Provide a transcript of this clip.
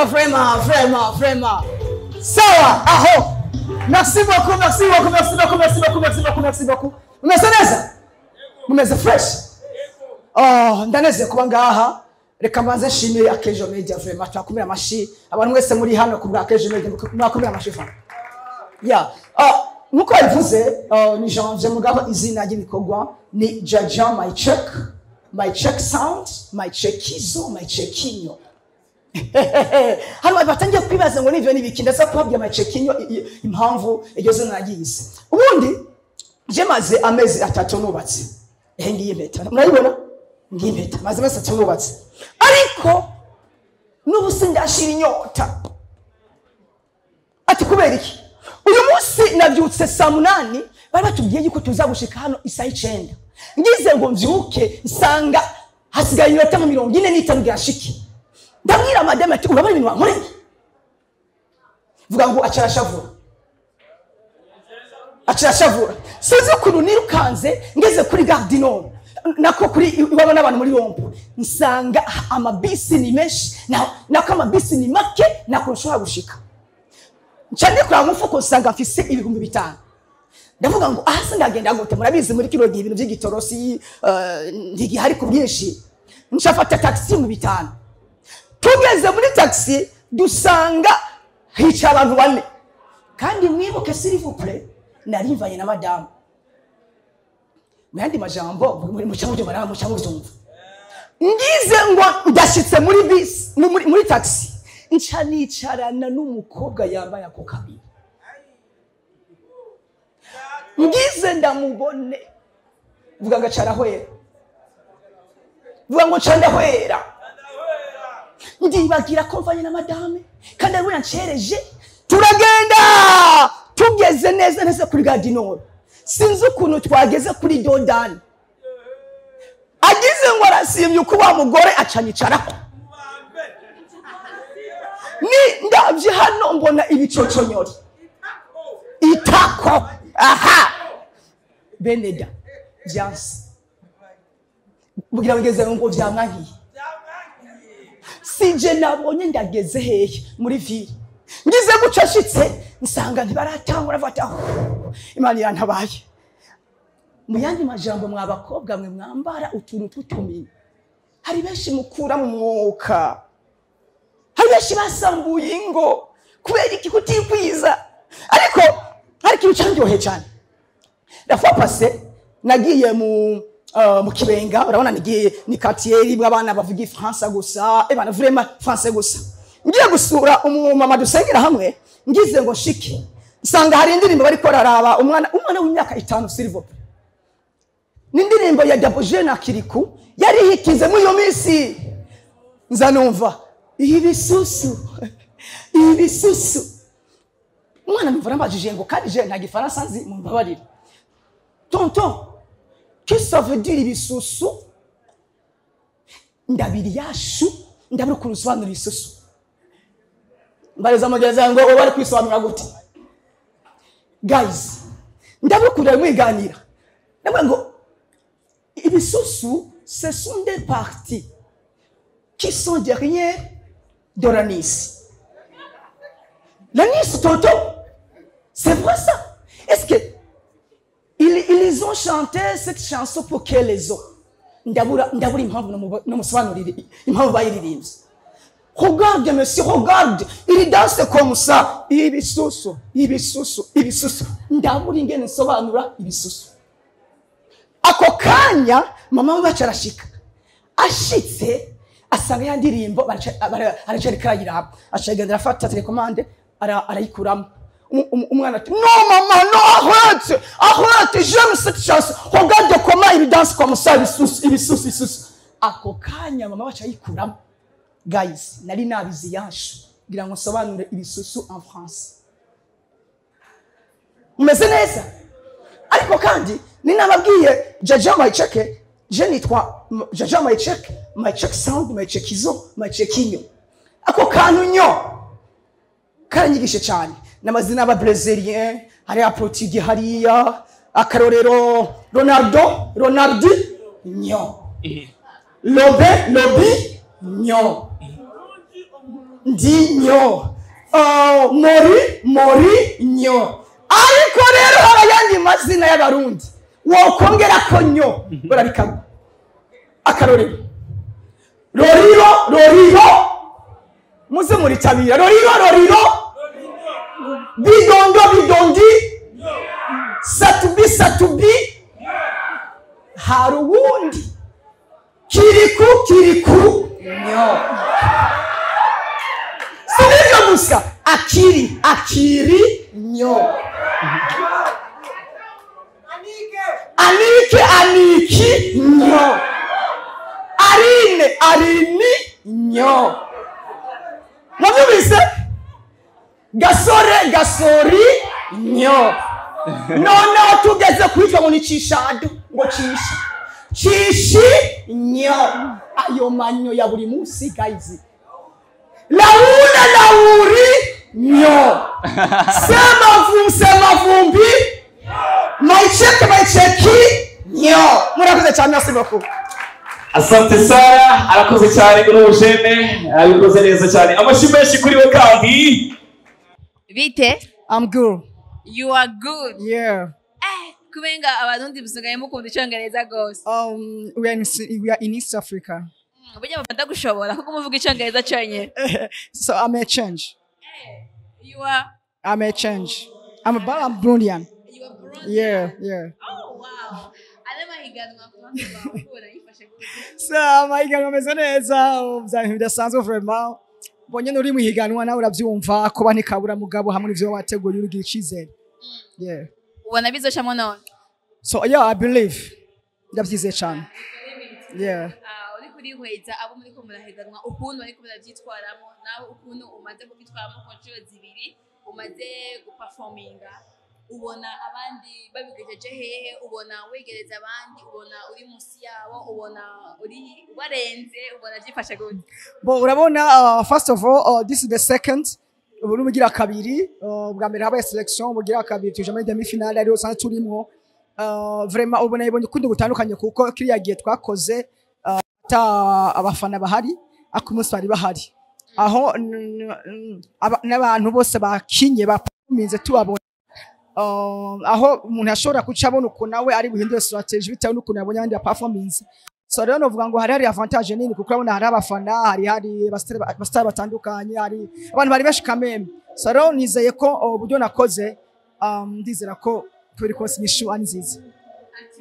Basha vraiment, vraiment, vraiment. Sawa, aho. Merci beaucoup, merci beaucoup, merci beaucoup, merci beaucoup, merci beaucoup, merci beaucoup. Mumeze neza? Mumeze fresh? Oh, ndaneze kuba ngaha. Reka mbanze nshimire Akejo Media vraiment, twakumira amashi. Abantu mwese muri hano ku bwa Akejo Media mwakumira amashi fa. Yeah. Oh, nkuko yabivuze, ni Janvier mugabo izina ry'ibikorwa ni Jaja My Check, My Check Sound, My Checkizo, My Checkinyo. Hano batangiye kwibaza ngo nivyo nibiki, ndetse kubabwira My Checkinyo impamvu iryo zina nagize. Ubundi je maze amezi 3 nubatse. Ehe ngiye impeta. Murayibona? Ngiye impeta. Maze amezi 3 nubatse. Ariko n'ubu sindashira inyota. Ati kubera iki? Uyu munsi nabyutse saa 8 bari batubwiye yuko tuzagushika hano isaha 9. Ngize ngo mvyuke nsanga hasigaye iminota 45 kugira nshike. Ndabwira madame ati urabona ibintu wankoreye? Vuga ngo acarashavura. Acarashavura. Sinzi ukuntu nirukanze ngeze kuri Gare du Nord. Nako kuri iwabo n'abantu muri Rompo. Nsanga amabisi ni menshi, nako amabisi ni make, nako nshobora gushika. Nca ndikura mu mufuko nsanga mfise 5000. Ndavuga ngo aha sindagenda gute, murabizi muri kino gihe ibintu by'igitorosi ntigihari ku bwinshi. Nshafata taxi mu 5. Tugeze muri taxi dusanga hica abantu 4. Kandi mwibuke s'il vous plaît, narivanye na madame. Muyandi majambo muri mucamo byo mucamo byumva. Ngize ngo ndashitse muri bus muri taxi. Nca nicarana n'umukobwa yambaye ako kabiri. Ngize ndamubone. Vuga ngo acarahwera. Vuga ngo candahwera. Ndibagira ko mvanye na madame kandi ari yancereje. Turagenda tugeze neza neza kuri Gare du Nord. Sinzi ukuntu twageze kuri Dodani. Agize ngo arasimye uko wa mugore acanyicarako. Ni ndavye hano mbona ibicoconyori. Itako. Aha. Beneda. Vyanse. Bugira ngeze ngo vyamwankiye. Sije nabonye ndageze hehe muri ville. Ngize guca shitse nsanga ntibaratangura vataho. Imana irantabaye. Mu yandi majambo mwabakobwa mwe mwambara utuntu tutumini. Hari benshi mukura mu mwuka. Hari benshi basambuye ingo kubera iki kutikwiza. Ariko hari ikintu candyohe cyane. La fois passée nagiye mu Kibenga, urabona nigiye ni quartier ibwa abana bavuga Ifaransa gusa, ebana vraiment français gusa. Ngiye gusura umumama dusengera hamwe, ngize ngo shike. Nsanga hari indirimbo bariko bararaba umwana w'imyaka 5 s'il vous plaît. Ni indirimbo ya Daboje na Kiriku yari hikize muri iyo minsi. Nzanumva ibisusu ibisusu. Umwana numva arambajije ngo kandi je nta gifaransa nzi, mumbabarire. Tonton, qu'est-ce que ça veut dire ibisusu? Ndabiri yashu, ndabiri kurusobanura ibisusu. Mbareza mugenzi ngo bari kwisobanura gute? Guys, ndabiri kurira mwiganira. Ndavuga ngo ibisusu ce sont des parties qui sont derrière de l'anis. L'anis, tonton, c'est vrai ça? Est-ce que ils ont chanté cette chanson pour quelle raison? Ndabura impamvu namusobanurire impamvu bayiririmbye. Regarde monsieur, regarde, il danse comme ça. Ibisusu, ibisusu, ibisusu. Ndabura ingene nsobanura ibisusu. Ako kanya mama we bacarashika. Ashitse asanga ya ndirimbo aracarika yiraba. Acagendera afata telecommande arayikuramo. Umwana ati non maman, non, arrête, arrête, j'aime cette chanson. Regarde comment il danse comme ça, ibisusu, ibisusu, ibisusu. Ako kanya mama bacayikuramo. Guys, nari nabizi yanshu ngira ngo nsobanure ibisusu en France. Mumeze neza? Ariko kandi ninababwiye Jaja My Check, je nitwa Jaja My Check, My Check Sound, My Checkizo, My Checkinyo. Ako kantu nyo karanyigishe cyane. N'amazina y'aba Brazilien, hari Portugais hariya, akarorero Ronaldo, Ronaldi nyo. Lobe, Lobi nyo. Ndinyo, mori, mori nyo. Ariko rero hari ayandi mazina y'Abarundi wokongera ko nyo barabikaba. Akarorero: Roriro, Roriro, muze muritabira. Roriro, Roriro, Bidondo, Bidondi, Satubi, Satubi. Hari uwundi: Kiriku, Kiriku nyo. Si nivyo gusa, Akiri, Akiri nyo, Anike, Aniki nyo, Arine, Arini nyo. Mwavyumvise? Gasore, Gasori nyo. Noneho tugeze kwitwa ngo ni Cishado, ngo Cisha, Cishi nyo. Ayo manyo ya buri munsi, guys. Launa, Lauri nyo, Semavu, Semavumbi, Maicheke, Maicheki nyo. Murakoze cyane, merci beaucoup. Asante Sara, arakoze cyane kuri ubujene, abikoze neza cyane. Amashyi menshi kuri we kandi. Bite? I'm good. You are good? Yeah. Eh, kumenga Abarundi musigaye mukunda Icongereza gose. We are in East Africa. Burya bafata gushobora kuko muvuga Icongereza conyene. So I'm a change. You are I'm a change. I'm Burundian. You are Burundi? Yeah. Oh wow. Ari mahiganwa ku ruhande rwawe ubona yifashe gute? So amahiganwa ameze neza, bya bintu bidasanzwe vraiment. Bonye uri mu higanwa nawe uravyumva kuba ntikabura, mugabo hamwe n'ivyo wateguye urugira icizere. Yeah. Ubona bizocamwo none? So yeah, I believe. Ndavyizeye cyane. Yeah. Ah, uri kurihweza abo muriko murahiganwa, ukuntu bariko baravyitwaramo, nawe ukuntu umaze kubyitwaramo ku nshuro zibiri umaze guperforminga, ubona abandi babigejeje hehe? Ubona wegereza abandi, ubona uri munsi yabo, ubona uri ubarenze, ubona byifashe gute? Bo urabona, first of all, this is the second, ubu ni ubugira kabiri. Bwa mbere habaye selection, ubugira kabiri tuje muri demi finale ariyo usanzwe turimwo. Vraiment ubona ibonye ukundi gutandukanye, kuko kiriya gihe twakoze ata abafana bahari, ariko umunsi bari bahari aho n'abantu bose bakinye bapuminze tubabona, aho umuntu ashobora guca abona ukuntu nawe ari buhindure strategy bitewe n'ukuntu yabonye abandi performance. So rero novuga ngo hari avantage nini, kuko urabona hari abafana, hari abasitari batandukanye, hari abantu bari benshi kameme. So rero nizeye ko uburyo nakoze, ndizera ko kubera kose inyishu ari nziza. Ati